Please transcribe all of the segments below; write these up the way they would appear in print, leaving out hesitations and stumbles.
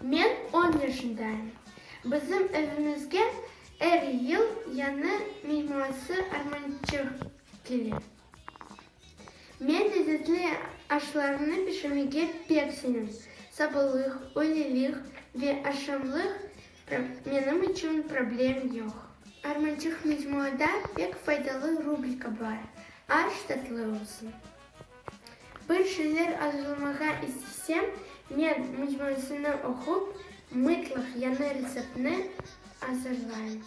Men on yaşındayım. Bizim evimizge er yıl yañı mecmuası Armançıq kele. Men lezetli aşlarnı pişirmege pek sevem. Sabalıq, öğlelik ve aqşamlıq menim içün problem yoq. Armançıq mecmuada pek faydalı rubrika bar, Aş tatlı olsun. Bir şeyler azırlamağa istesem, men mecmuasını oqup, mıtlaq yañı retseptni azırlayım.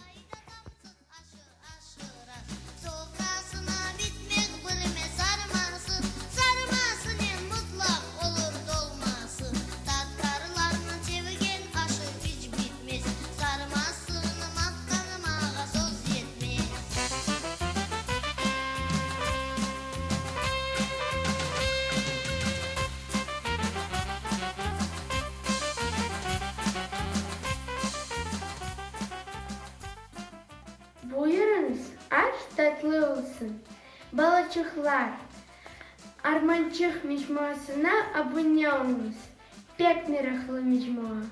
Buyurıñız, aş tatlı olsun! Balaçıqlar, Armançıq mecmuasına abune oluñız, pek meraqlı mecmua!